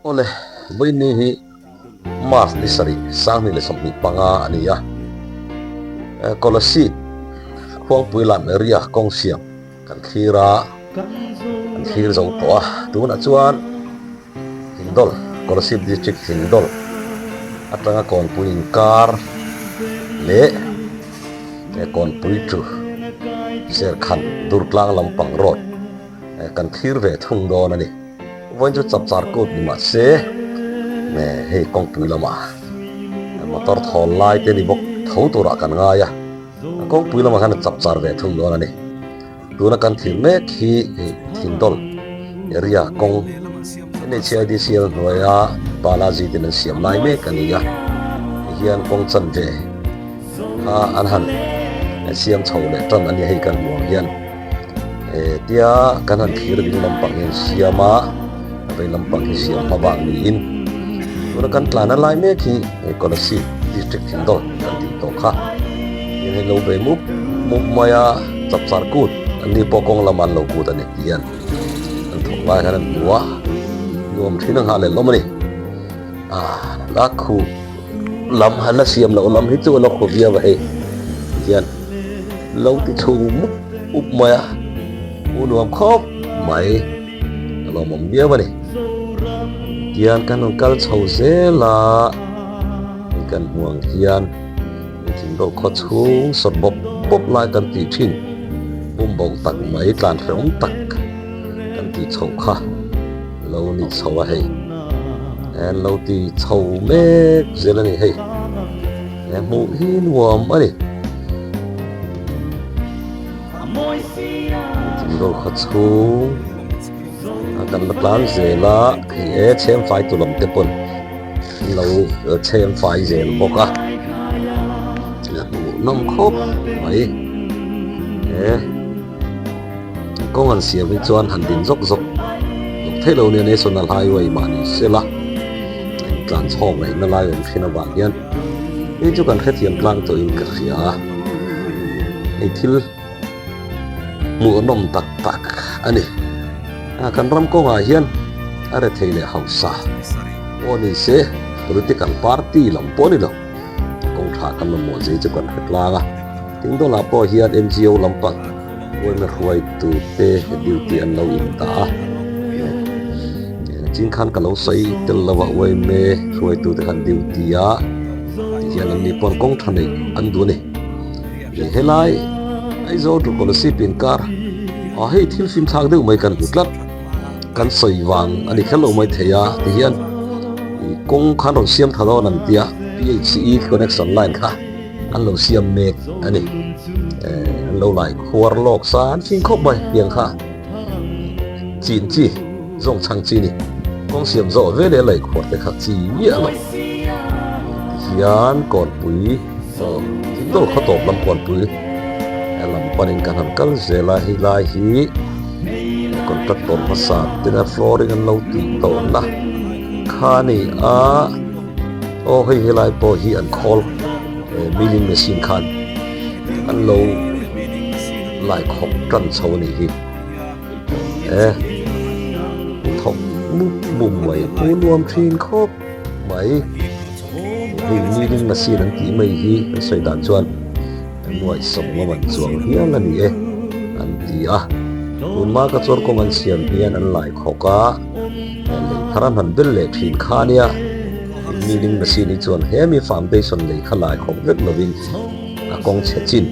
Awle, vawiinni hi March ni sarih 2025 a ni a, Kolasib Khuangpui lam area kawng siam kan thlir a, kan thlir zo tawh a, tunah chuan Thingdawl, Kolasib District Thingdawl atanga Kawnpui inkar leh Kawnpui chu Serkhan Durtlang lampang road kan thlir ve thung dawn a ni. Vawiin chu chapchar kut ni mah se hei kawngpui lamah motor thawl lai te ni bawk tho turah kan ngai a, kawngpui lamah khan a chapchar ve thung dawn a ni. Tuna kan thlir mek hi hei Thingdawl area kawng NHIDCL hnuaia Balaji ten an siam lai mek a ni a, tihian kawng chanve kha an han siam chho leh tan a ni hei kan hmuh ang hian. Tia kan han thlir ding lampang hi an siam a, a vei lampang hi siam hma vang niin tuna kan tlana lai mek hi Kolasib district Thingdawl kan tih tawh kha tin hei lo ve mup mup mai a chapchar kut an ni pawh kawng lamah an lo kut a ni tih hian an thawk lai khan an hmu a, nuam thin a nghah leh hlawm a ni. La khu lam han la siam loh lam hi chu a la khu viau a hei hian lo ti chhung mup up mai a u nuam khawp mai a lawmawm viau a ni tian kan rawn kal chho zel a hei kan hmu ang hian thing dawh khaw chhung sawt bawp bawp lai kan tih thin bum bo tak mai tlan hrehawm tak kan tih chhoh kha. Lo ni chho a hei an lo ti chho mek zel a ni hei he hmuh hi nuam a ni thingdawl khaw chhung a kan la tlan zel a hei e chhem fai tu lam te pawn an lo chhem fai zel bawk a hmuh nawm khawp mai e. Kawng an siam hi chuan han din zawk zawk lawk theih lo nia National Highway mah ni sela eng tlan chhawk ngaihna lai awm thin avang hian hei chu kan hrethiam tlang tawhin ka hria a, hei thil hmuhnawm tak tak a ni. Kan ram kawngah hian a rethei leh hausa pawh ni se political party lam pawh ni lo kawng tha kan mamawh zia chu kan hre tlang a, Tingdawlah pawh hian NGO lampang Uaina hruaitute duty an lo indah a, chin khan ka lo sawi tel lo a, uaime hruaitute khan duty a tihian an ni pawn kawng tha neih an duh a ni. Helai Aizawl to Kolasib inkar ah hei thil fimthlak deuh mai kan hmu tlat, kan sawi vang a ni kher lo mai thei a tihian kawng khan rawn siam tha dawn an tia PHE connection line kha. An lo siam mek a ni. An lo lai khuar lawk sa an fing khawp mai tiang kha chin chi zawng chhang chi ni. Kawng siam zawh ve leh lei khuar te kha chi miah lo. Tihian kawnpui thingdawl khaw tawp lam kawnpui lam panin kan han kal zel a, hei lai hi contractor hmasa tena flooring an lo tih tawhna kha a ni a. Aw hei helai pawh hi an khawl milling machine khan an lo lai khawk tan chho a nih hi e thawk mup mup mai hmu nuam thin khawp mai hei milling machine an tih mai hi an sawi dan chuan nuaihsawm ngam an chuang hial a ni e an ti a tunhma ka chuan kawng an siam hian an lai khawk a. Lei thar a hman bel leh thin kha ania, milling machine hi chuan he mi foundation lei kha lai khawp vek lovin a kawng chhe chin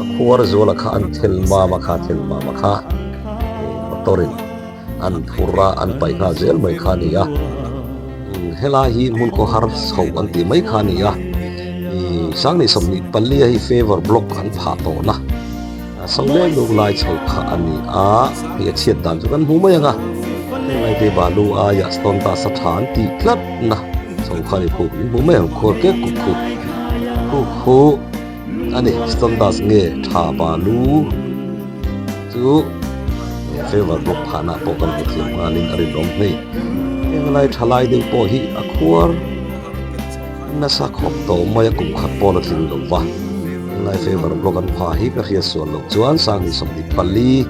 a khuar zuala kha an thel mam a kha thel mam a kha motor in an phur a an paih nghal zel mai kha a ni a, helai hi hmun khaw har chho an tih mai kha a ni a, 2024 hi favour block an phah tawhna. So leng luk lai chho kha a ni a, hei a chhiat dan chu kan hmu mai ang a, heng lai te balu aia stone dust a tha an tih tlat na chho kha a ni khu in hmu mai ang khuar kek kuk khu khu khu a ni stone dust nge tha balu chu favor bawk phahna pawh kan hmu thiam nghalin a rinawm hei heng lai tha lai deuh pawh hi a khuar. Nasa khawp tawh mai a kum khat pawn a tling lo va, helai favour block an pha hi ka hriat sual loh chuan 2024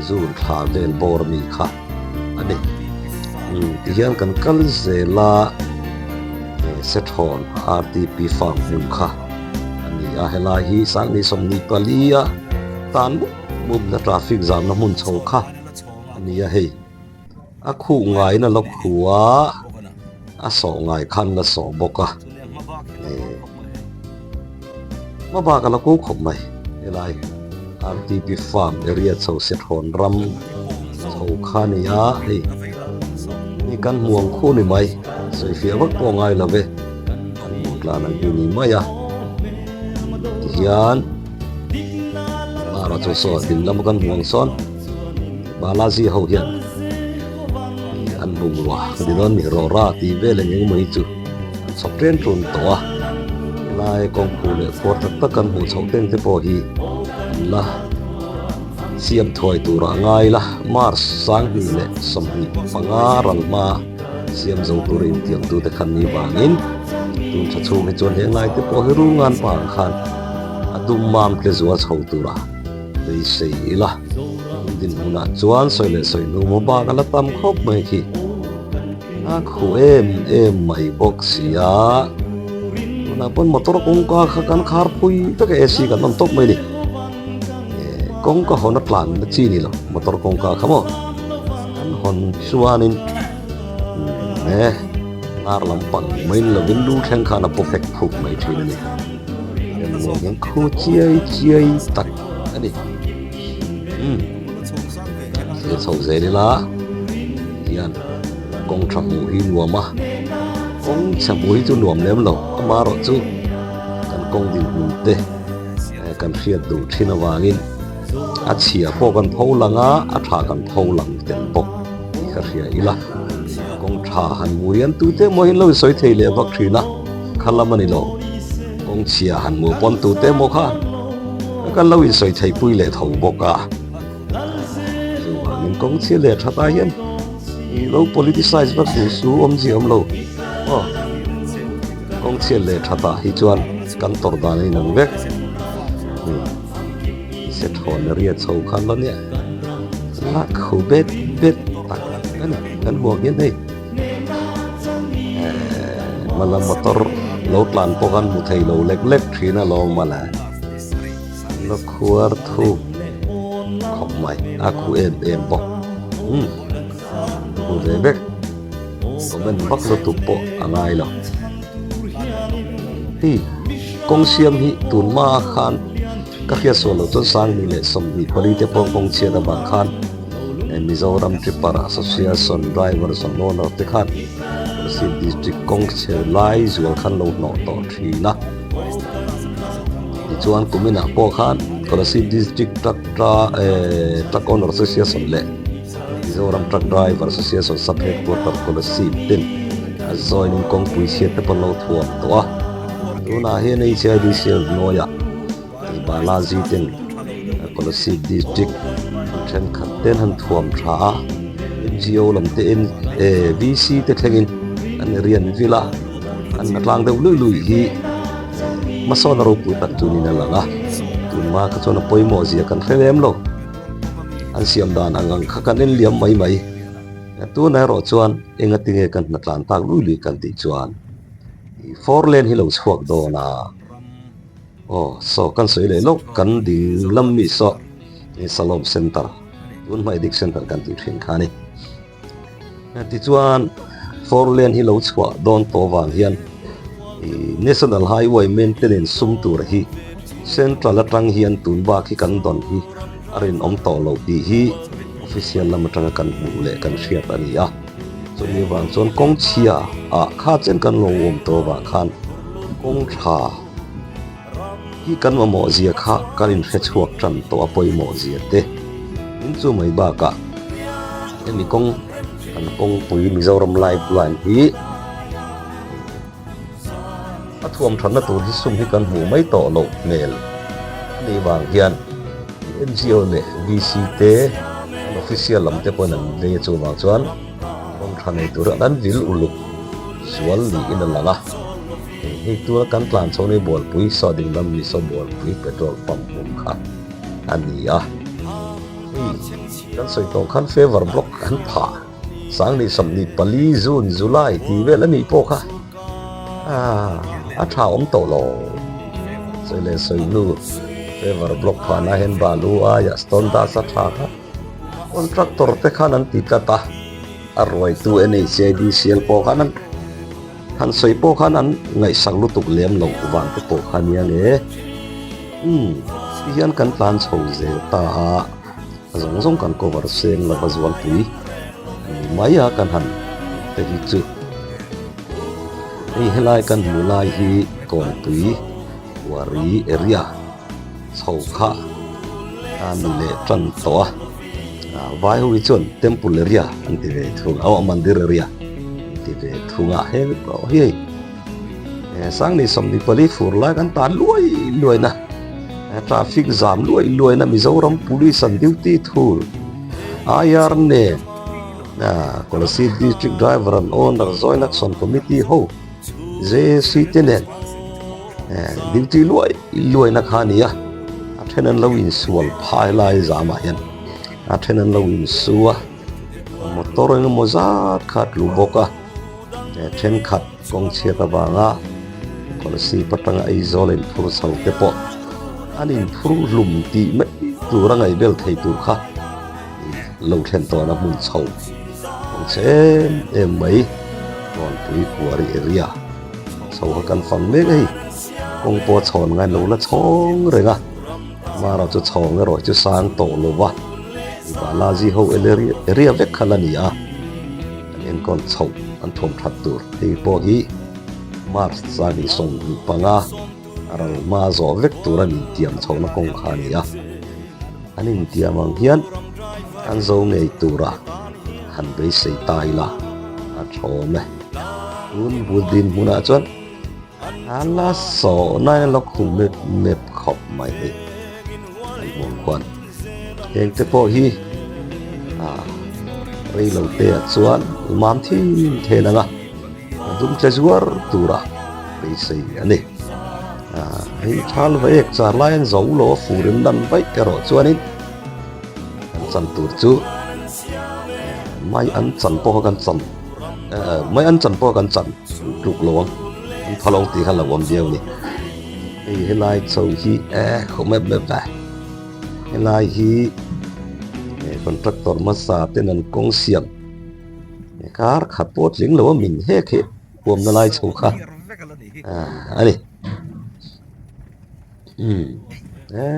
June thla vel bawr mi kha a ni. Umm tihian kan kal zel a, Sethawn RTP farm hmun kha a ni a, helai hi Sangni 24 a tan mup mup na traffic jam na hmun chho kha a ni a hei. A khuh ngaiin a la khuh a, a sawh ngai khan la sawh bawk a, hma bak a la ko khawp mai helai RTP farm area chho Sethawn ram chho kha a ni a hei hei kan hmu ang khu ni mai sawifiah vak pawh a ngai lo ve kan hmuh tlan ang hi ni mai a tihian Mara chu saw ding lama kan hmu ang sawn. Balaji ho hian an bungrua ka ti dawn ni rawra tih vel eng eng mai chu an chhawp ṭen ṭun tawh a, helai kawngphu leh khuar tak tak kan hmuh chhoh teng te pawh hi an la siam thuai turah a ngai la, March 2025 ral hma siam zo tura intiamtute khan ni vangin tun tha chhung hi chuan heng lai te pawh hi rungan pa ang khan a dum mam tle zual chho turah. Beisei ila, in dinhmunah chuan sawi leh sawi hnu maw bak a la tam khawp mai khi. A khuh em em mai bawk si a, tunah pawn motor kawngka kha kan khar phui vek a AC kan awm tawp mai ni. Kawngka hawn a tlan na chi ni lo motor kawngka kha maw kan hawn chuanin e nar lampang mai ni lovin lu thleng khan a paw fek phuk mai thin a ni. Engmaw hian khu chiai chiai tak a ni. Umm thil chho zel ila hian kawng tha hmuh hi nuam a, kawng chhe hmuh hi chu nuam lem lo amaherawh chu kan kawng dinhmun te kan hriat duh thin avangin a chhia pawh kan pho lang a, a tha kan pho lang tel bawk tih ka hria ila kawng tha han hmuh hian tute emaw hian lo insawi thei leh vak thin a, kha lam a ni lo. Kawng chhia han hmuh pawn tute emaw kha kan lo insawi thei pui leh tho bawk a. Chuvangin kawng chhia leh that ah hian i lo politicize vak duh su awmzia awm lo aw. Kawng chhia leh that ah hi chuan kan tawrh dan a inang vek. Se thawn ria chho khan lo nia la khu bet bet tak a ni kan hmuh ang hian hei. Hmala motor lo tlan pawh khan hmu thei lo lek lek thin a lawm a la la khuar thuk khawp mai a khu em em bawk umm hmu ve vek comment vak lutuk pawh a ngai lo hei kawng siam hi tun hma khan ka hriat sual loh chuan 2024 te pawh kawng chhiat avang khan. Mizoram Tripper Association Drivers and Owner te khan Kolasib District kawng chhe lai zual khan lo hnawh tawh thin a. Tichuan kuminah pawh khan Kolasib District Truck Truck Owner Association leh Mizoram Truck Driver Association Sub Headquarter Kolasib ten a join in kawngpui chhiat te pawh an lo thuam tawh a. Tunah hian HIDCL hnuaiah Balaji ten Kolasib District thenkhat ten han thuam tha a, NGO lam te VC te thlengin an rian vil a, an la tlang deuh luih luih hi hmasawn a ropui tak chu niin a lang a, tunhma kha chuan a pawimawh zia kan hre lem lo, an siam dan ang ang kha kan en liam mai mai, tunah erawh chuan engatinge kan hna tlan tak luih luih kan tih chuan four lane hi lo chhuak dawn a. Aw, saw kan sawi leh lawk, kan ding lam mi saw i Salom Center, tun hma Addict Center kan tih thin kha a ni. Tichuan, four lane hi lo chhuah dawn tawh vang hian i National Highway maintenance sum tur hi Central atang hian tun bak hi kan dawn hi a rinawm tawh loh tih hi official lam atanga kan hmuh leh kan hriat a ni a. Chumi vang chuan kawng chhia ah kha chen kan lo awm tawh avang khan kawng tha Hi kan mamawh zia kha kan inhre chhuak tan tawh a pawimawh zia te in chu mai bakah hemi kawng kan kawngpui Mizoram Lifeline hi a thuam thatna tur hi sum hi kan hmuh mai tawh loh hmel a nih vang hian NGO leh VC te an official lam te pawhin an vei a chuvang chuan kawng tha nei tur hian an vil uluk sual niin a lang a. Hei tura kan tlan chho nei Bualpui saw ding lam mi saw Bualpui petrol pump hmun kha a ni a. Hei kan sawi tawh khan favour block an phah. 24 June, July tih vel a nih pawh kha a tha awm tawh lo. Sawi leh sawi hnu paver block phanah hian balu aiah stone dust a tha kha contractor te khan an ti tlat a, a ruaitu NHIDCL pawh khan an han sawi pawh khan an ngaihsak lutuk lem loh vang te pawh kha nia nge. Umm ti hian kan tlan chho zel ta a. A zawng zawng kan cover seng lova zualpui a ni mai a kan han te hi chu hei helai kan hmuh lai hi Kawnpui Quarry area chho kha a ni leh tan tawh a ah vai ho hi chuan temple area an ti ve thung a aw mandir area an ti ve thung a heng pawh hi hei. Sangni 24 fur lai kan tan luai luai na traffic zam luai luai na Mizoram Police an duty thul IR nen Kolasib District Driver and Owner Joint Action Committee ho JAC te nen duty luai luai na kha ania a then an lo insual phai lai zamah hian a then an lo insu a motor engemaw zat kha a tlu bawk a. Thenkhat kawng chhiat avanga Kolasib atanga Aizawl a inphur chho te pawh an inphur hlum tih mai tur a ngaihbel thei tur kha lo thlen tawhna hmun chho kawng chhe em em mai Kawnpui Quarry area chho kha kan fang mek a hei. Kawng pawh a chhawn ngai lo la chhawng reng a, amaherawh chu chhawng erawh chu sang tawh lo va, Balaji ho area vek kha la ni a. An enkawl chhoh an thuam that tur hei pawh hi March 25 a ral hma zawh vek tur an intiam chhohna kawng kha a ni a. An intiam ang hian an zo ngei tura han beisei ta ila a thawm e. Tun bul dinhmunah chuan a la sawhna in a la khum mep mep khawp mai hei kan hmuh ang khuan heng te pawh hi ah rei lo te ah chuan mam thin then ang a a dum tle zuar tura beisei a ni ah hei thal va ek char lai an zo lo a fur in lan vaih erawh chuanin kan chan tur chu mai an chan pawh kha kan chan. Mai an chan pawh kan chan tluk lo ang an pha lo tih kha lo awm viau ni hei helai chho hi e khaw mep mep ve helai hi contractor hmasa ten an kawng siam kar khat pawh tling lo a min hek hi huamna lai chho kha a ni. Umm e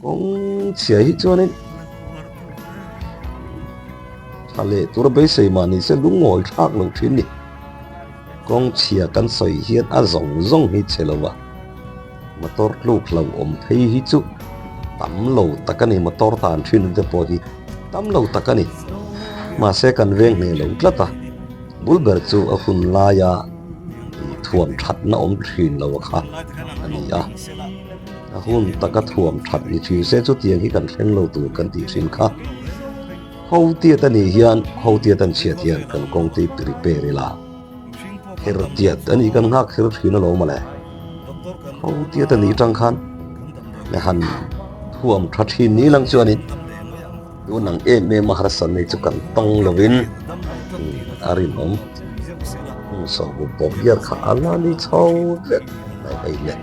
kawng chhia hi chuanin tha leh tur a beisei mah ni se lungawi thlak lo thin ni. Kawng chhia kan sawi hian a zawng zawng hi chhe lo va, motor tluk hlo awm phei hi chu tam lo tak a ni, motor tan thin te pawh hi tam lo tak a ni. Mahse kan veng hneh lo tlat a, bul ber chu a hun laia. Thuam thatna awm thin lo a kha a ni a, a hun taka thuam that ni thin se chutiang hi kan thleng lo tur kan tih thin kha. Hotiat a nih hian hotiat an chhiat hian kan kawng te repair ila, khertiat a nih kan nghak kher thin alawm mawle. Hotiat a nih tang khan han thuam tha thin ni lang chuanin. Tun ang em em a harsat nei chu kan tawng lovin a rinawm. Hung sawhbu bawp hian kha a la ni chho vek mai hei le.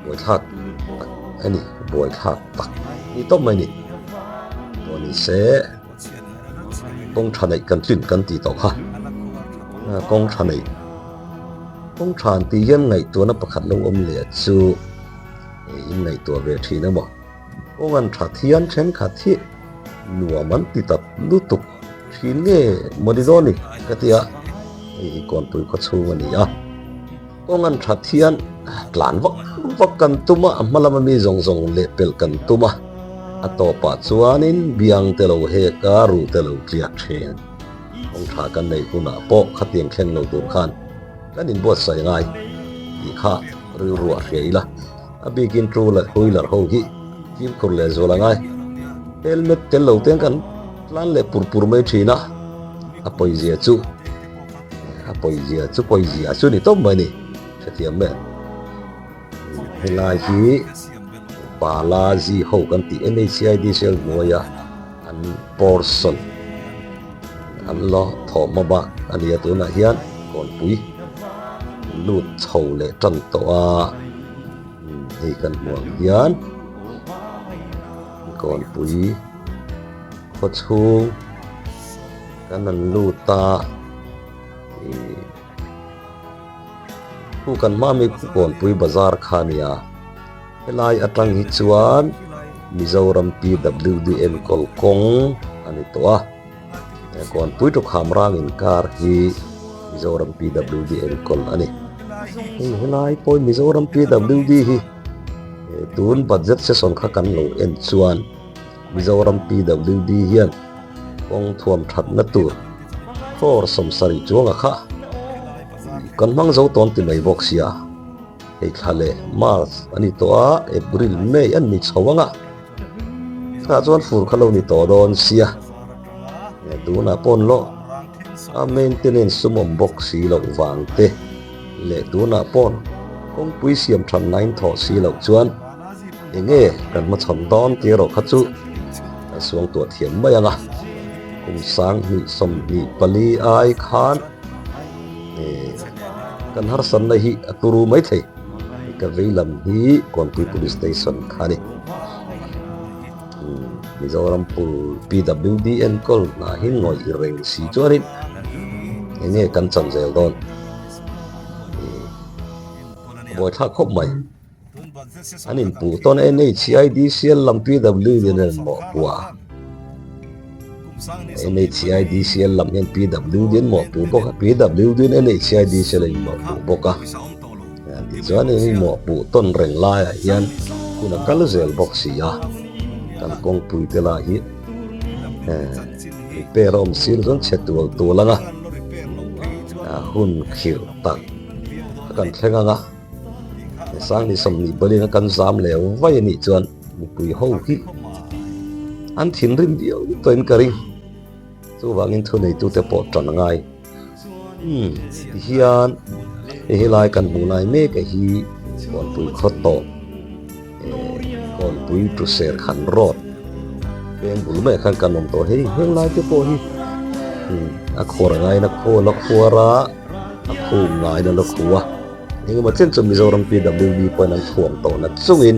Buaithlak tak a ni, buaithlak tak ni tawp mai ni. Pawh ni se kawng tha neih kan tlin kan tih tawh kha. Kawng tha neih. Kawng tha an tih hian ngaihtuahna pakhat lo awm leh chu in ngaihtuah ve thin emaw? Kawng an that hian thenkhat hi nuam an ti tak lutuk thin nge maw ni dawn ni ka ti a, hei hi Kawnpui khaw chhung a ni a. Kawng an that hian tlan vak vak kan tum a, a hma lama mi zawng zawng leh pelh kan tum a, a tawpah chuanin biang te lo hek a, ruh te lo tliak thin. Kawng tha kan neih hunah pawh khatiang thleng lo tur khan kan inbuatsaih ngai tih kha rilru a hria ila, a bikin two leh wheeler ho hi fimkhur leh zual a ngai. Helmet tel lo ten kan tlan leh pur pur mai thin a, a pawizia chu a pawizia chu pawizia chu ni tawp mai ni, hrethiam em? Helai hi. Balaji ho kan tih NHIDCL hnuaia an portion an la thawh hma bak a ni a tunah hian kawnpui lut chho leh tan tawh a hei kan hmuh ang hian kawnpui khaw chhung kan han lut a ih Khu kan hma mi Kawnpui bazar kha a nia, helai atang hi chuan Mizoram PWD enkawl kawng a ni tawh a, Kawnpui to Khamrang inkar hi Mizoram PWD enkawl a ni. Hei helai pawh hi Mizoram PWD hi tun budget session kha kan lo en chuan Mizoram PWD hian kawng thuam thatna tur crore 70 chuanga kha kan hmang zo tawn ti mai bawk sia. Hei thla leh March a ni tawh a, April, May an ni chho ang a, tah chuan fur kha lo ni tawh dawn sia. Tunah pawn lawh a maintenance sum awm bawk si loh vang te leh tunah pawn kawngpui siam than nain thawh si loh chuan Enge kan hmachhawn dawn tih erawh kha chu kan suangtuah thiam mai ang a, kum 2024 ai khan kan harsatna hi a turu mai thei. Ka vei lam hi Kawnpui Police Station kha a ni. Mizoram Pul PWD enkawl hna hi ngawih reng si chuanin enge kan chan zel dawn? A buaithlak khawp mai. An inpuh tawn a NHIDCL lam PWD in an mawhpuh a, NHIDCL lam hian PWD an mawhpuh bawk a, PWD in NHIDCL an inmawhpuh bawk a. Tichuan an inmawhpuh tawn reng laiah hian hun a kal zel bawk si a, kan kawngpui te lah hi repair a awm sir chuan chhe tual tual ang a, hun khirh tak a kan thleng ang a. Sangni 20 balin a kan zam leh vai a nih chuan mipui ho hi an thinrim viau tawhin ka ring. Chuvangin thuneitute pawh tan a ngai. Umm tihian hei helai kan hmuh lai mek a hi Kawnpui khaw tawp eh Kawnpui to Serkhan road peng bul maiah khan kan awm tawh hei henglai te pawh hi umm a khuar a ngaiin a khawl a khuar a a khum ngaiin a la khu a. Engemaw chen chu Mizoram PWD pawhin an thuam tawh na chungin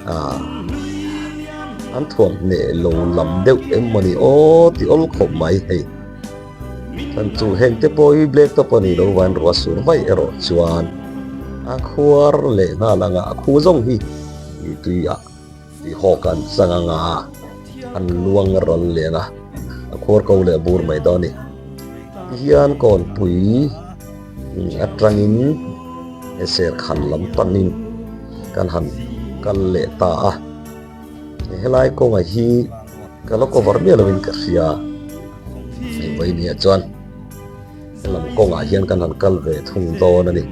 ah an thuam hneh lo lam deuh em maw ni aw ti awl khawp mai hei. Chuan chu heng te pawh hi black top a nih loh vain ruah sur vaih erawh chuan a khuar leh nghal anga a khu zawng hi tui ah Tih hawk an chang anga an luang a rawn leng a, a khuar ko leh bur mai dawn a ni. Tihian kawnpui atangin he serkhan lam panin kan han kal leh ta a, helai kawngah hi ka la cover miah lovin ka hria, hei vawinia chuan. Helam kawngah hian kan han kal ve thung dawn a ni.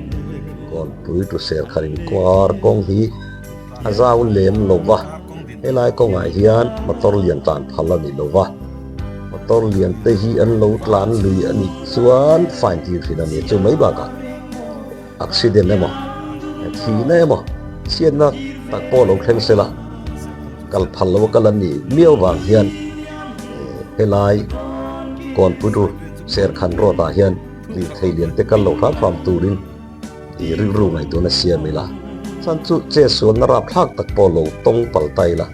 Kawnpui tu serkhan inkuar kawng hi a zau lem lo va, helai kawngah hian motor lian tlan phal a ni lo va, motor lian te hi an lo tlan lui a nih chuan fine tir thin a ni. Chu mai bakah accident emaw, thihna emaw, chhiatna tak pawh lo thleng se la, kal phal lo a kal an nih miau vang hian helai kawnpui tu Serkhan road ah hian lirthei lian te kal lo hram hram turin i rilru ngaihtuahna siam ila, chuan chu che sualna rapthlak tak pawh lo tawng pal ta ila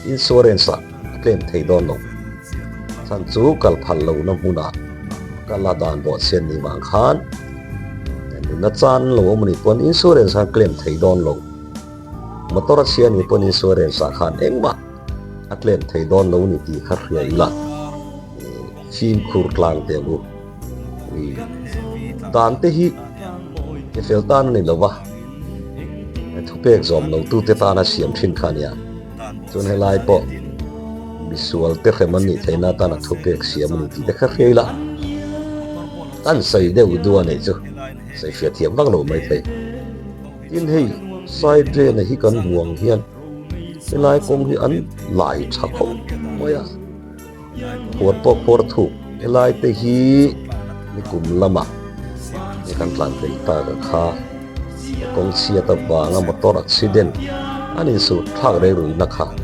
insurance ah a claim thei dawn lo. Chuan chu kal phal lohna hmunah kal a dan bawh chhiat ni vang khan nunna chan lo awm a nih pawn insurance khan claim thei dawn lo. Motor a chhia ni pawn insurance ah khan engmah a claim thei dawn lo ni tih kha hria ila. Fimkhur tlang teh ang u. Dan te hi ke fel tan a ni lo va, thupek zawm lo tute tana siam thin kha a nia. Chuan helai pawh misual te hrem an nih theihna atana thupek siam a ni tih te kha hria ila. An sawi deuh duh a nih chu sawi hriat thiam vak lo mai thei. Tin hei side drain-a hi kan hmu ang hian helai kawng hi an lai tha khawp mai a. Khuar pawh khuar thuk helai te hi nikum lamah he kan tlan fel tak a kha kawng chhiat avanga motor accident. An insut thlak reng ruihna kha a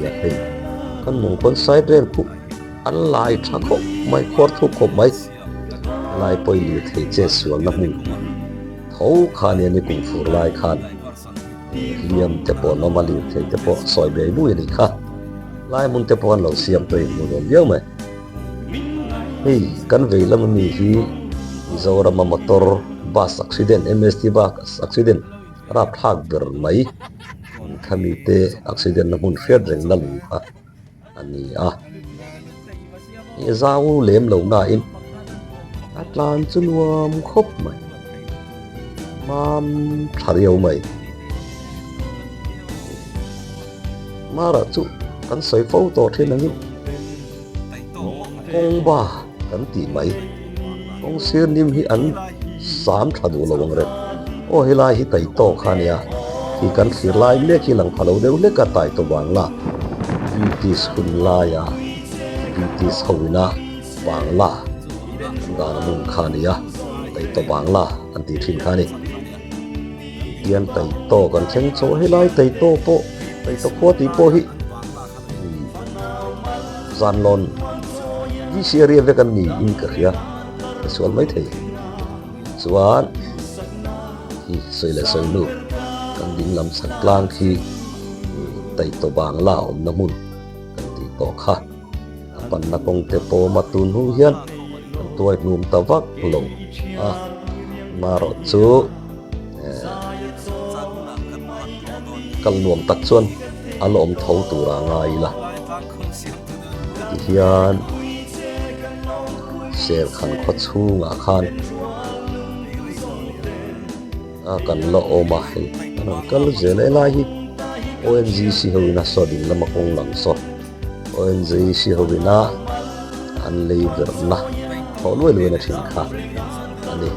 ni a hei. Kan mawng pawn side rel khu an lai tha khawp mai, khuar thuk khawp mai. Lai pawi lirthei che sualna hmun tho kha a nia ni kum fur lai khan hliam te pawh an awm a, lirthei te pawh sawi buai bui a nih kha. Lai hmun te pawh an lo siam tawh in hmuh nuam viau mai. Hei kan vei lam ami hi Mizorama motor bus accident MST bus accident rapthlak ber mai khami te accident na hmun hriat reng na lung kha a ni a. Ih zau lem lo nain a tlan chu nuam khawp mai mam tha riau mai. Mara chu kan sawi fo tawh thin angin kawng ba kan tih mai. Kawng sir nim hi an sam tha duh lo ang reng. Aw helai hi tai tawk kha ania, khi kan thlir lai mek hi lang pha lo deuh hlek a tai tawh Bangla British hun laia British ho ina Bangla an dan a hmun kha ania, tai tawh Bangla an tih thin kha a ni. Tihian tai tawk an thleng chho a, helai tai tawk pawh tai tawk khua tih pawh hi Zanlawn DC area vek an ni in ka hria ka sual mai thei chuan hi sawi leh sawi hnu kan ding lam chhak tlang khi Taitaw Bangla awmna hmun kan tih tawh kha a panna kawng te pawm a tun hnu hian kan tuai hnum ta vak lo a marawh chu Kal nuam tak chuan a la awm tho tura ngai ila tihian Serkhan khaw chhungah khan a kan la awm a hei an rawn kal zel a helai hi ONGC ho ina saw ding lama kawng lang saw ONGC ho ina an lei verhna thawh luai luai na thin kha a ni.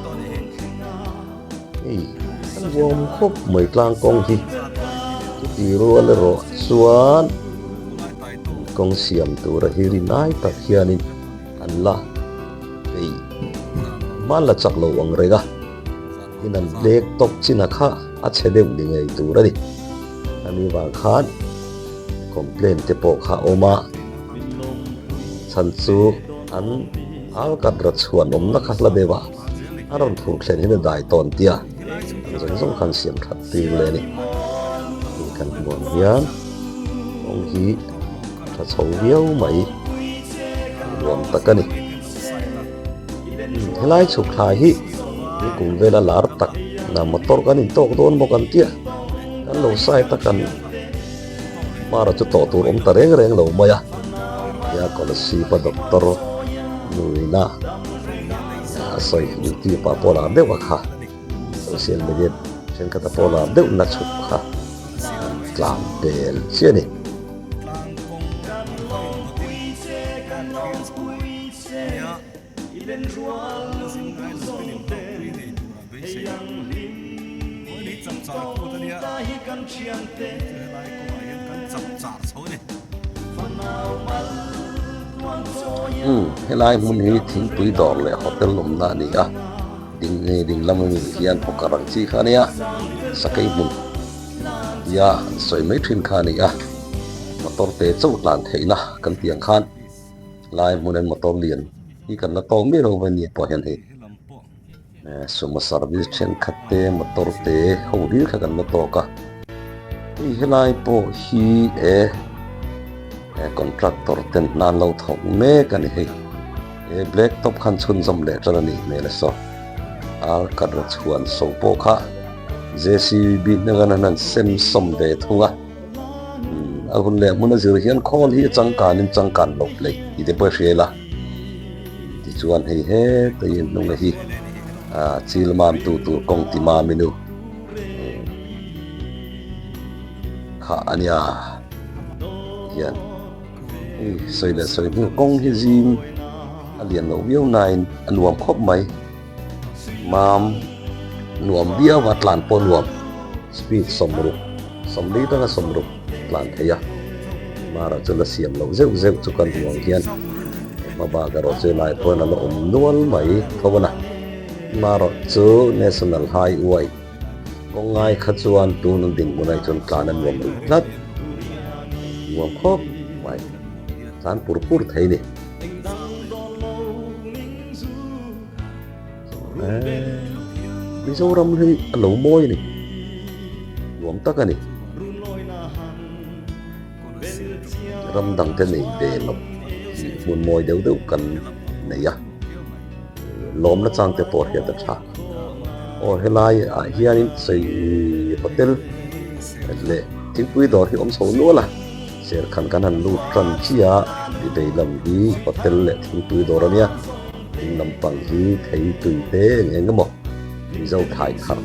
Hei an vuam khawp mai tlang kawng hi chuti rual erawh chuan kawng siam tura hi rinai tak hianin an la hei hman la chak lo ang reng a tin an black top chin a kha a chhe deuh ni ngei tur a ni ani vang khan complaint te pawh kha a awm a chhan chu an alkat ra chhuan awmna kha hla deuh a. A rawn phur thlen hian a dai tawn tia ang zawng zawng khan siam that tir leh a ni. Hei kan hmu ang hian kawng hi a tha chho viau mai nuam tak a ni. Helai chhuk thla hi tui kum vela lar tak na motor kan intawk dawn bawk an tia kan lo sai tak an Mara chu tawh tur awm ta reng reng lo mai a, tia Kolasib-a doctor nuina a sawi YouTube ah pawh lar deuh a kha, social media thenkhat ah pawh lar deuh na chhuk kha an tlan pel chiah a ni. Umm helai hmun hi thingpui dawr leh hotel awmna a ni a ding nge ding lam ami hian hawkar ang chi kha a nia sakei hmun tia an sawi mai thin kha a ni a motor te chauh tlan theihna kan tih ang khan. Lai hmun an motor lian hi kan la tawk miah lo va nia pawh hian hei sumo service thenkhat te motor te ho hlir kha kan la tawk a hei helai pawh hi e contractor ten hna an lo thawk mek a ni hei he black top khan chhunzawm leh tan a nih hmel a saw ar kat ra chhuan so pawh kha J_C_B hnenga an han sem sawm ve thung a. A hun leh hmun a zir hian khawl hi a changkanin changkan loh leh tih te pawh i hria ila. Tichuan hei heta hi hnunga hi chil mam tu tur kawng ti mam inu kha a nia hian hei sawi leh sawi hnu kawng hi zing a lian loh viau nain a nuam khawp mai. Mam nuam viau a tlan pawh nuam speed sawmruk sawmli atanga sawmruk tlan thei a mara chu la siam loh zeuh zeuh chu kan hmu ang hian hma bak erawh chu helai pawh hian a la awm nual mai tho a na marawh chu national highway. Kawng ngai kha chuan tun an dinhmun ah chuan tlan a nuam duh tlat. Nuam khawp mai. Tlan pur pur thei ni. Mizoram hi a lo mawi a ni. Nuam tak a ni. Ram dang te nei ve lo hi hmun mawi deuh deuh kan nei a. Lawmna chang te pawh hriat a tha. Aw helai ah hianin sawi hotel leh thingpui dawr hi awm chho nual a. Serkhan kan han lut tan chiah a, vei lam hi hotel leh thingpui dawr a nia. Ding lampang hi thei tui te eng eng emaw Mizo thlai thar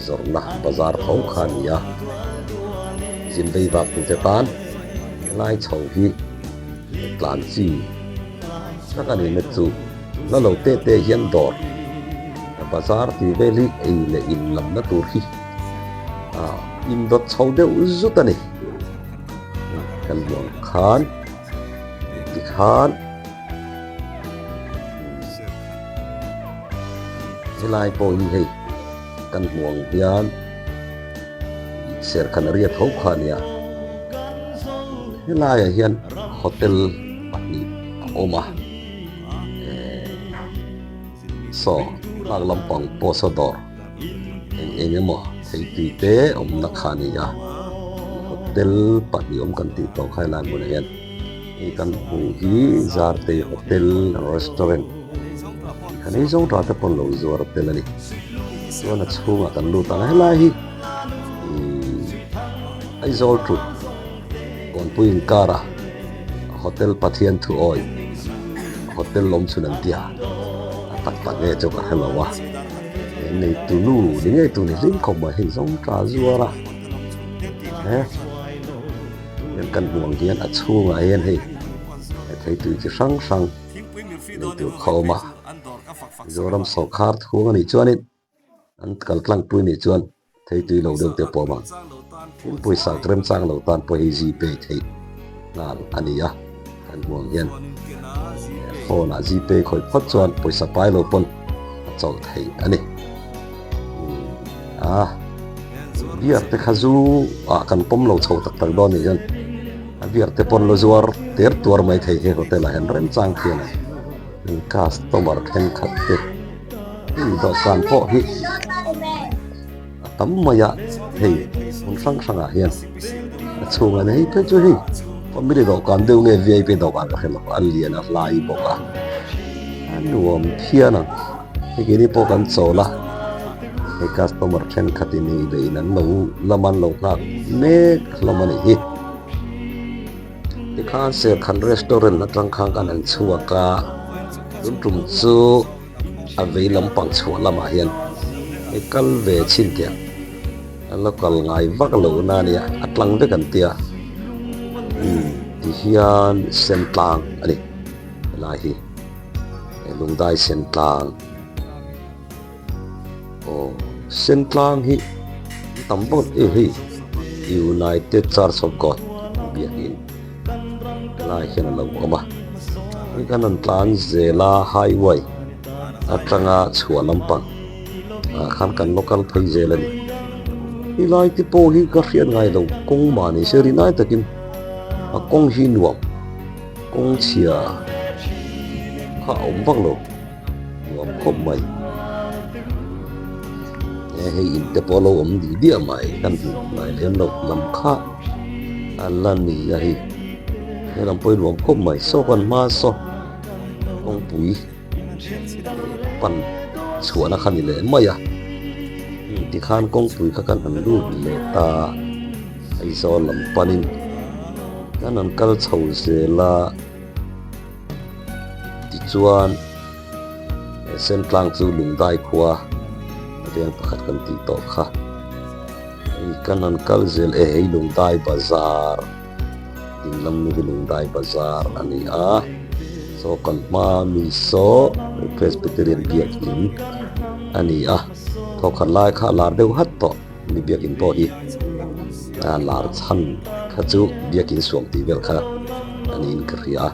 zawrhna bazar tho kha a ni a. Zin vei vak tute tan helai chho hi tlan chi tak a nihna chu la lo te te hian dawr bazar tih vel hi ei leh in lamna tur hi a indawt chho deuh zut a ni. Kan luang khan tikhan. Helai pawh hi hei kan hmuh ang hian serkhan a riat ho kha a nia helaiah hian hotel pahnih a awm a eh saw tlak lampang pawh saw dawr eng eng emaw thei tui te awmna kha a ni a hotel pahnih awm kan tih tawh kha helai hmunah hian. Hei kan hmuh hi Zartei Hotel and Restaurant kan ei zawng tah te pawn lo zuar tel a ni. Chuan a chhungah kan lut ang a, helai hi ihh Aizawl ṭut Kawnpui inkara Hotel Pathian thu awi Hotel awm chhun an tia a tak tak nge chu ka hre lo a, he neitu nu ni ngei tur ni hlim khawp mai hei zawng tah zuar a he. Hian kan hmuh ang hian a chhungah hian hei thei tui chi hrang hrang nei tur kha a awm a Mizoram sawrkhar thung a nih chuanin an kal tlangpui nih chuan thei tui lo deuh te pawh a awm ang tin pawisa remchang lo tan pawh hei Gpay theih nghal a ni a kan hmuh ang hian phone ah Gpay khawih phawt chuan pawisa pai lo pawn a chawlh theih a ni. A beer te kha zu ah kan pawm lo chho tak tak dawn nih hian a beer te pawn la zuar ter tuar mai thei he hotel ah hian remchang khian a customer thenkhat te hei dawhkan pawh hi a tam mai a hei hmun hrang hrang ah hian a chhungah hian hei phei chu hei family dawhkan deuh nge vip dawhkan ka hre lo a lian a hlai bawk a a nuam phian ang. Hei keini pawh kan chawl a, hei customer thenkhat in ei leh in an lo lam an lo nghak mek hlawm a nih hi. Tikhan Serkhan restaurant atang khan kan han chhuak a, tun tum chu a vei lampang chhuah lamah hian hei kal ve chhin teh ang, a lo kal ngai vak lo na a nia, a tlang vek an tia umm tihian Sentlang a ni helai hi. Lungdai Sentlang aw Sentlang hi an tam vak e hei United Church of God biakin helai hian a lo awm a hei kan rawn tlan zel a highway atanga chhuah lampang ah khan kan local phei zel a ni helai te pawh hi ka hriat ngai lo kawng mahni se rinai takin a kawng hi nuam. Kawng chhia kha a awm vak lo nuam khawp mai e hei in te pawh a lo awm dih diah mai kan hmuh ngai lem loh lam kha a la ni a hei he lam pawh hi nuam khawp mai saw kan hma saw kawngpui pan chhuahna kha ni leh mai a tikhan kawngpui kha kan han lut leh ta. Aizawl lam panin kan han kal chho zel a, tichuan Sentlang chu Lungdai khua a veng pakhat kan tih tawh kha. Hei kan han kal zel e, hei Lungdai bazar ding lam hi Lungdai bazar a ni a, saw kan hma mi saw Presbyterian biakin a ni a, thawkhat lai kha a lar deuh hat tawh. Mi biakin pawh hi a lar chhan kha chu biakin suam tih vel kha a niin ka hria a.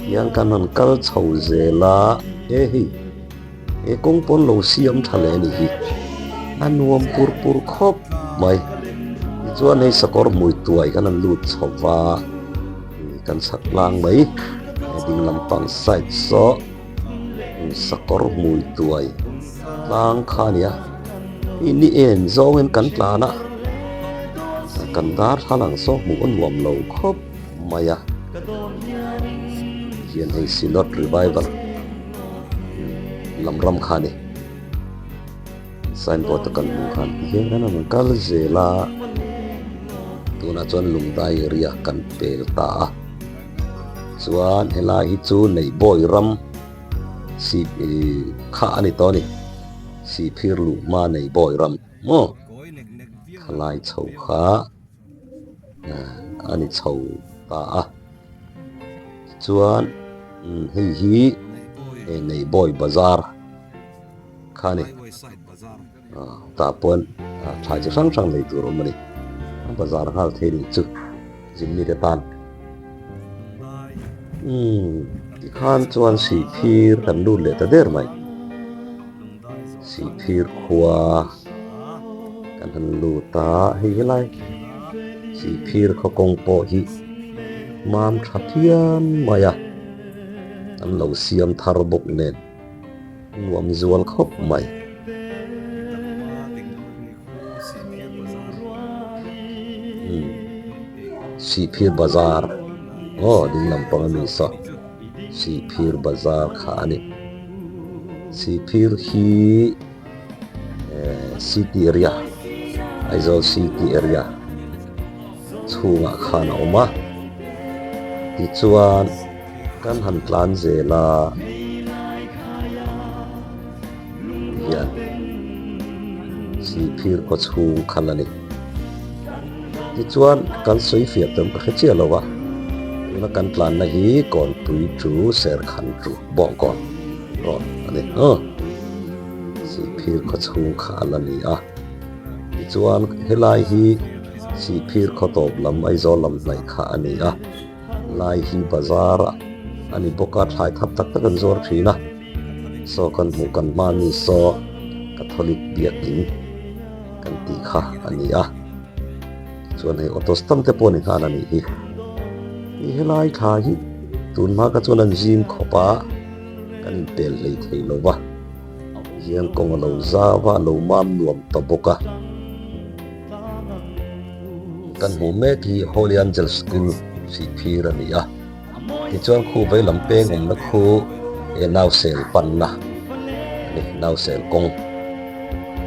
Tiang kan rawn kal chho zel a, he hei he kawng pawn lo siam tha leh a nih hi. A nuam pur pur khawp mai. Tichuan hei sakawr hmui tuai kan han lut chho va, kan chhak tlang mai. He ding lampang side saw sakawr hmui tuai tlang kha a ni a. Hei ni en zawngin kan tlan a, kan darthlalang saw hmuh a nuam lo khawp mai a. Hian hei Synod Revival lam ram kha a ni. Signboard a kan hmuh khan ti hian kan rawn kal zel a, tunah chuan Lungdai area kan pel ta a, chuan helai hi chu Neihbawi ram si kha a ni tawh a ni, Sihphir luhma Neihbawi ram maw khalai chho kha a ni chho ta a, chuan hei hi Neihbawi bazar. Kha ni. Tah pawn thlai chi hrang hrang lei tur awm a ni. A bazar nghal thei nih chu zin mite tan. Umm tikhan chuan Sihphir kan lut leh ta der mai. Sihphir khua kan han lut a, hei helai Sihphir khaw kawng pawh hi mam tha phian mai a, an lo siam thar bawk nen. Nuam zual khawp mai. Umm Sihphir Bazar aw ding lampang a mi saw Sihphir Bazar kha a ni. Sihphir hi eh city area Aizawl city area chhungah khan a awm a tichuan. Kan han tlan zel a hian Sihphir khaw chhung khalh a ni. Tichuan kan sawi fiah tam ka hre chiah lo a, tuna kan tlanna hi Kawnpui chu Serkhan chu Bawngkawn road a ni aw. Sihphir khaw chhung kha a la ni a, tichuan helai hi Sihphir khaw tawp lam Aizawl lam hnaih kha a ni a. Lai hi bazar a ni bawk a, thlai thap tak tak an zuar thin a, saw kan hmuh kan hma ni saw Catholic biakin kan tih kha a ni a, chuan hei auto stand te pawh ni nghal a nih hi. Hei helai thla hi tun hma kha chuan an zim khawp a, kan inpel hlei thei lo va, hian kawng a lo zau a, a lo mam nuam ta bawk a. Kan hmuh mek hi Holy Angel School Sihphir a ni a, tichuan khu vei lam peng awmna khu he nausel panna a ni, nausel kawng.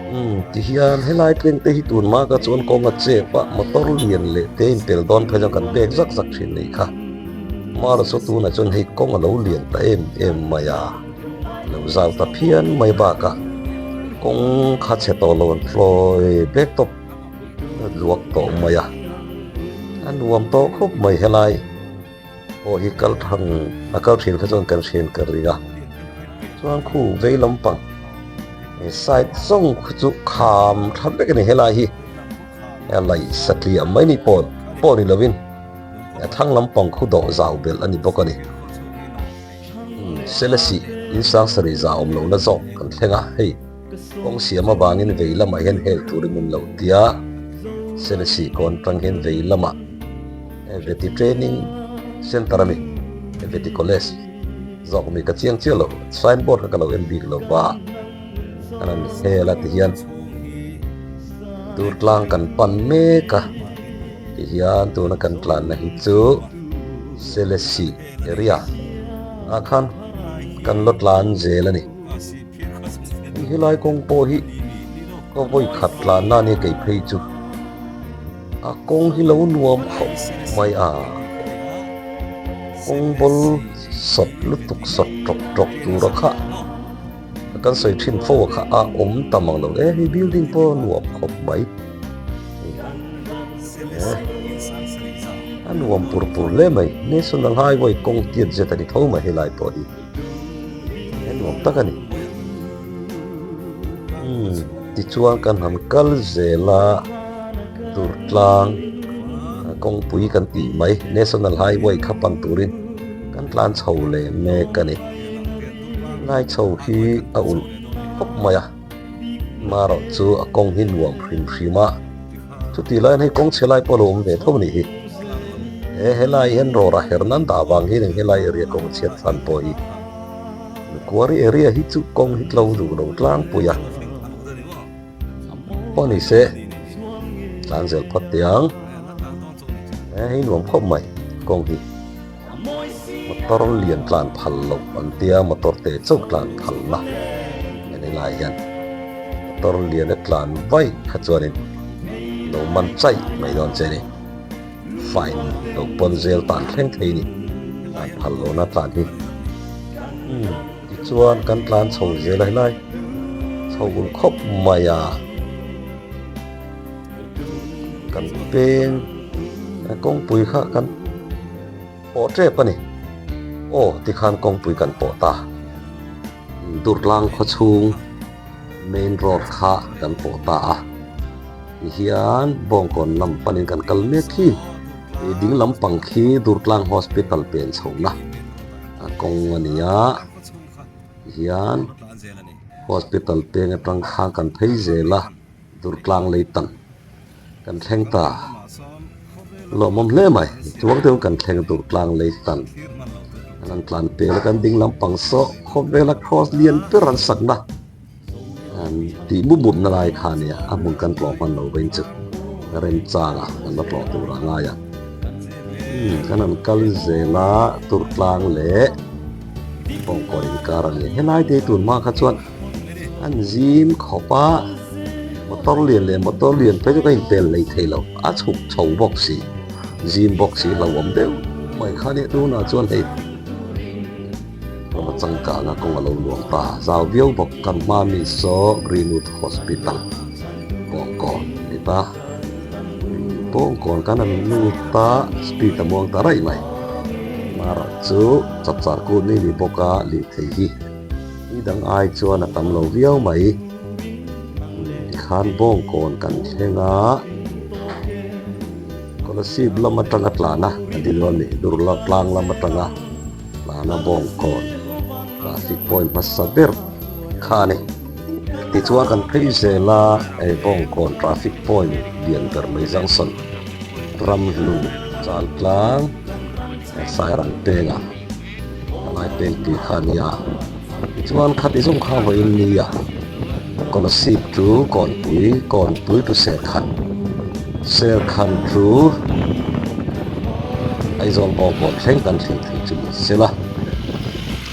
Umm tihian helai tleng te hi tun hma ka chuan kawng a chep a, motor lian leh te inpel dawn phei chuan kan bek zak zak thin a nih kha. Amaherawhchu tunah chuan hei kawng a lo lian ta em em mai a, a lo zau ta phian mai bakah kawng kha chhe tawh lo an tlawi bek tawp. A luak tawh mai a, a nuam tawh khawp mai helai pawh hi kal thang a kal thin kha chuan kan hriat ka ring a, chuan khu vei lampang he side zawng khu chu kham tha vek a ni helai hi a laih satliah mai ni pawh pawh ni lovin a thlang lampang khu dawh zau belh a ni bawk a ni Selesih in sang sarih za awm lohna zawk kan thleng a hei. Kawng siam avangin vei lamah hian hel turin min lo ti a, Selesih kawn tang hian vei lamah Veti Training Centre a ni, Veti College zawk mi ka chiang chiah lo, sign board kha ka lo en bik lo va, an han hel a tihian Durtlang kan pan mek a, tihian tuna kan tlanna hi chu Selesih area ah khan kan la tlan zel a ni. Helai kawng pawh hi ka vawi khat tlanna a nia kei phei chu a kawng hi lo nuam khawp mai a kawng bawl sawt lutuk sawt tawk tawk tura kha kan sawi thin fo a kha a awm ta mang lo e hei building pawh a nuam khawp mai a nuam pur pur hle mai national highway kawng tiat zet a ni tho mai helai pawh hi. He nuam tak a ni. Umm tichuan kan han kal zel a Durtlang kawngpui kan tih mai National Highway kha pan turin kan tlan chho leh mek a ni. Lai chho hi a ulh khawp mai a. Marawh chu a kawng hi nuam hrim hrim a, chutih laiin hei kawng chhe lai pawh a lo awm ve tho a nih hi. He helai hian rawra her nan dah vang hian eng helai area kawng chhiat chhan pawh hi Quarry area hi chu kawng hi tlo duh lo tlangpui a. Pawh ni se tlan zel phawt teh ang. He hei nuam khawp mai kawng hi. Motor lian tlan phal loh an tia motor te chauh tlan phal na en helai hian motor lian a tlan vaih kha chuanin lo man chaih mai dawn che ni fine lo pawn zel tan thleng thei ni tlan phal lohna tlan hi umm tichuan kan tlan chho zel a helai chho ul khawp mai a. Kan peng kawngpui kha kan pawh tep a ni. Aw tikhan kawngpui kan pawh ta. Durtlang khaw chhung main road kha kan pawh ta a. Tihian Bawngkawn lam panin kan kal mek khi. Ih ding lampang khi Durtlang Hospital pen chhohna kawng a ni a. Tihian Hospital peng atang khan kan phei zel a. Durtlang lei tan kan thleng ta. Lawmawm hle mai. Chuang deuh kan thleng Durtlang lei tan. Kan an tlan pel a kan ding lampang saw khawvela cross lian ber an sakna an tih mup mup na lai kha nia a hmun kan tlawh hman lo vain chu remchanga kan la tlawh tur a ngai a. Umm kan an kal zel a Durtlang leh Bawngkawn inkar a ni. Helai te hi tun hma kha chuan An zim khawp a, motor lian leh motor lian phei chu ka inpel lei thei lo, a chhuk chho bawk si, zim bawk si hlauhawm deuh mai kha nia tunah chuan hei ram a changkang a kawng a lo nuam ta zau viau bawk kan hma mi saw Greenwood Hospital Bawngkawn a ni ta, Bawngkawn kan han lut a speed a muang ta raih mai, Mara chu chapchar kut ni ni bawk a lirthei hi. Ni dang ai chuan a tam lo viau mai. Tikhan Bawngkawn kan thleng a, Kolasib lam atanga tlan a, a ni dawn a ni, Durla tlang lam atanga tlan a Bawngkawn traffic point hmasa ber kha a ni. Tichuan kan phei zel a, hei Bawngkawn traffic point lian ber mai junction Ramhlun Chaltlang Sairang pengah. Palai peng tih kha a nia. Tichuan khati zawng kha vawiin nia Kolasib chu Kawnpui, Kawnpui chu Serkhan, Serkhan chu Aizawl Bawngkawn thleng kan thlir thei chu ni sela.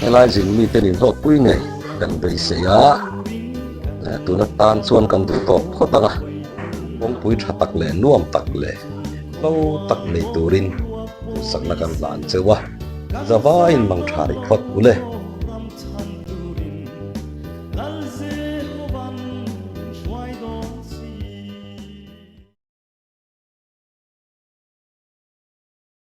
Helai zin mite nin hlawtpui ngei kan beisei a, tuna tan chuan kan duh tawk phawt ang a, kawngpui tha tak leh nuam tak leh hlo tak nei turin duhsakna kan hlan cheu a. Zavaiin mang tha rih phawt u le.